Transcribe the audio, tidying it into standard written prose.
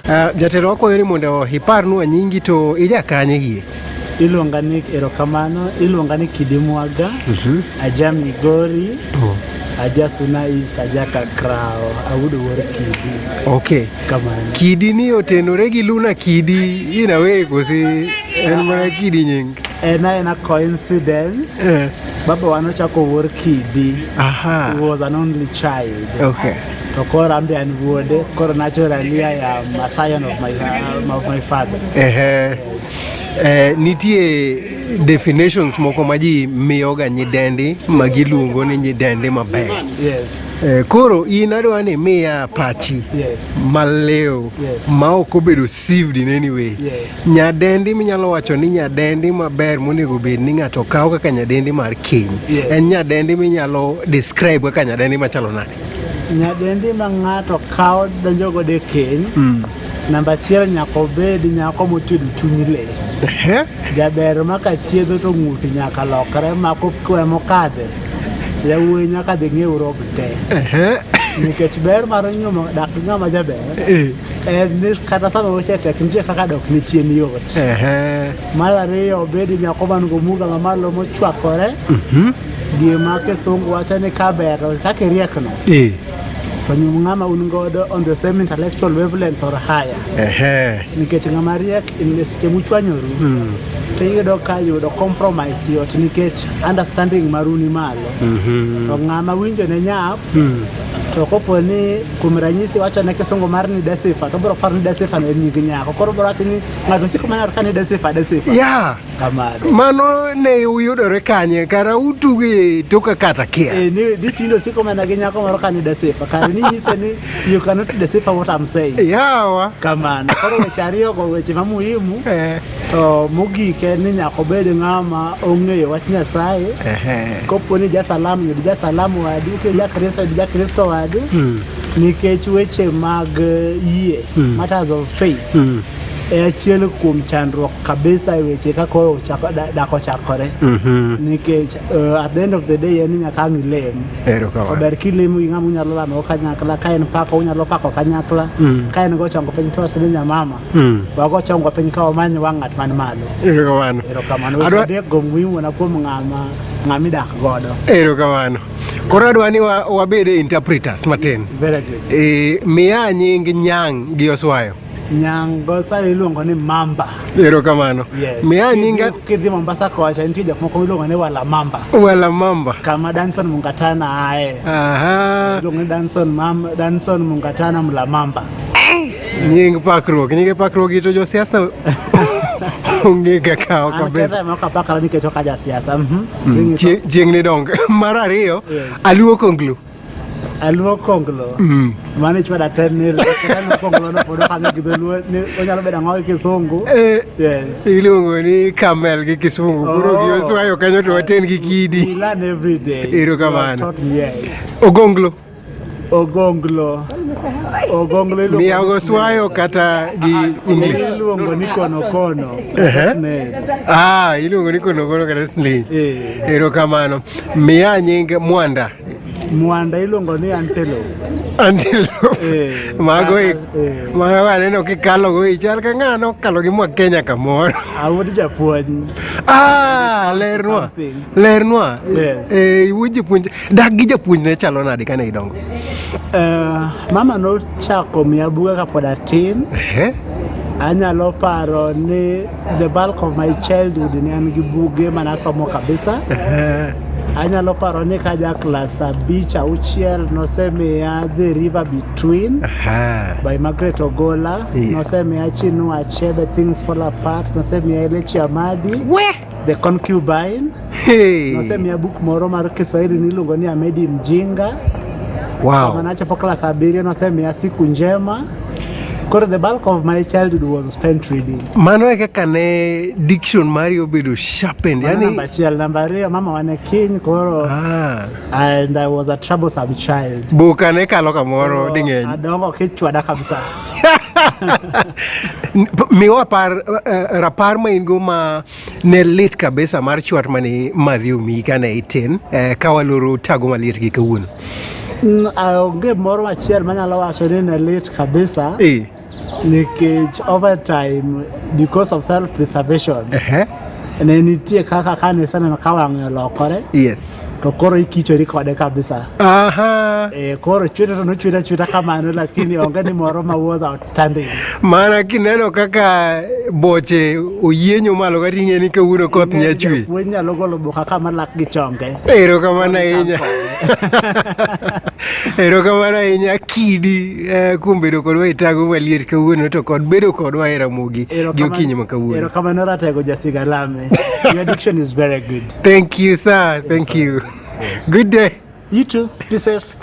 Jatelo, wakwayo ni mondo iparnwa nyingi to ija kanye gie? Iluonga ni, erokamano, iluonga ni Kidi Mwaga. Aja Migori. Aja Suna East, aja Kakrao, awuod Wuor Kidi. Kamano. Kidi ni otenore gi Luna Kidi in a way kosi en mana Kidi nying? En aena coincidence. Baba wa nochako Wuor Kidi. He was an only child. To koro an be an wuode, koro naturally I am a scion of my father. Ehe. Nitie definitions moko ma ji miyoga nyidendi ma giluongo ni nyidendi maber. Koro in adwa ni miya pachi maliw ma ok obedo sieved in any way. Nyadendi minyalo wacho ni nyadendi maber monego bed ni ng'ato kawo kaka nyadendi mar keny. En nyadendi minyalo describe kaka nyadendi machalo nade? Nyadendi ma ng'ato kawo donjo godo e keny, namba achiel, nyaka obed nyako motedo chuny le. Jaber ma ka chiedho to ng'uti nyaka lokre ma kwe mokadhe. Yawuoyi nyaka dhi ng'iew rob te. Nikech ber mar nyuomo dak gi ng'ama jaber en ni kata sama weche tek, nitie kaka dok ni chien yot. Mar ariyo, obed nyako man gomuga mamalo mochwakore. Gima kisungu wacho ni ka ber to kaka iriek no. To nyum ng'ama un godo on the same intellectual wavelength or higher. Nikech ng'ama riek in seche muchwanyoru to iyudo ka yudo compromise yot nikech understanding maru ni malo. To ng'ama winjo ne nyap, to kopo ni kuom ranyisi wacho ne kisungu mar ni decipher, to biro paro ni decipher no en nying nyako. Koro biro wacho ni ng'ato siko mana ka ni decipher, decipher. Kamano. Mano ne uyudore kanye? Kara utuge toka kata kia. Eh, ni tindo siko mana gi nyako moro ka ni decipher. Kare ni nyise ni you cannot decipher what I'm saying. Yawa. Kamano. Koro weche ariyo go weche ma muhimu. To mogik en ni nyaka obed ng'ama ong'eyo wach Nyasaye. Kopo ni jasalam, yud jasalam wadu, ka jakristo, yud jakristo wadu. Nikech weche mag yie, matters of faith, e achiel kuom chandruok kabisa e weche ka koro dak ochakore. Nikech at the end of the day en ni nyaka ang' ilem. Erokamano. Ber kilemo gi ng'ama unyalo lamo kanyakla, ka en pako unyalo pako kanyakla, ka en go chongo piny to wacho ni nyamama, wago chongo piny ka wamany wang' ng'at man malo. Erokamano. Erokamano. Weche adek go muhimu na kuom ng'ama idak godo. Erokamano. Koro adwa ni wabed interpreters matin. Very good. Miya nying nyang' gi Oswayo. Nyang' go Oswayo iluongo ni Mamba. Erokamano. Yes. Miya nying Kidhi Mombasa kocha nitie jok moko miluongo ni Wala Mamba. Wala Mamba. Kama Danson Mungatana ae. Iluongo ni Danson Mam, Danson Mungatana Mla Mamba. Nying pakruok, nyinge pakruok gi to josiasa ong'e ga kawo An kabisa. kenda ema ok apakra nikech ok aja siasa. Chieng' ni dong. Mar ariyo, aluo konglo. Aluo konglo. Mano ichwada ten nil. Aluo konglo no pod ok ang'e gi dholuo ni onyalo bedo ang'o gi kisungu. Yes. Iluongo ni camel gi kisungu. Koro gi Oswayo kanyo to waten gi Kidi. We learn every day. Erokamano. You are taught me, yes. Ogonglo. Ogonglo. Ogonglo iluongo Miya ni Oswayo kata gi English. Iluongo ni kono kono. Snail. Ah, iluongo ni kono kono kata snail. Erokamano. Miya nying Mwanda. Mwanda iluongo ni antelope. Antelope. Mago mago aneno kikalo go ichal ka ng'ano kalo gi mwa Kenya kamoro. Awuod japuonj. Ah, lernwa. Lernwa. Yes. Iwuod japuonj. Dak gi japuonj ne chalo nade kane idongo? Mama nochako miya buge kapod atin. Anyalo paro ni the bulk of my childhood ne an gi buge manasomo kabisa. Anyalo paro ni kaja klas 5, 6 nosemiya The River Between by Margaret Ogola. Nosemiya Chinua Achebe, Things Fall Apart. Nosemiya Elechi Amadi, The Concubine. Hey. Nosemiya buk moro mar Kiswahili niluongo ni Amedi Mjinga. Sama nachopo klas 7 nosemiya Siku Njema. Koro the bulk of my childhood was spent reading. Mano e kaka ne diction mari obedo sharpened. Mano Yani namba achiel, namba ariyo mama wane kiny koro and I was a troublesome child. Buka ne kalo kamoro Koro ding'eny. Adongo kichwada kabisa. Miwa par rapar ma in go ma ne lit kabisa mar chwat mane madhi omiyi kane itin, ka waloro tago maliet gi kawuono. Onge moro achiel manyalo wacho ni ne lit kabisa. Nikech over time because of self preservation Ehe. ne nitie kaka kane iseneno ka wang'e olokore Yes. to koro ikichori kode kabisa. Aha. Eh, koro chweta to nochweta chweta kamano lakini onge ni moro ma was outstanding. Mana kineno kaka boche oyienyo malo kata ing'e ni kawuono koth nya chwe. Japuonj nyalo golo boka kama lak gi chonge. Erokamano ahinya. Erokamano ahinya Kidi kuom bedo kodwa e tago maliet kawuono to kod bedo kodwa e Ramogi gi okinyi ma kawuono. Erokamano Ratego Jasigalame. Your diction is very good. Thank you sir, thank you. Good day. You too. Be safe.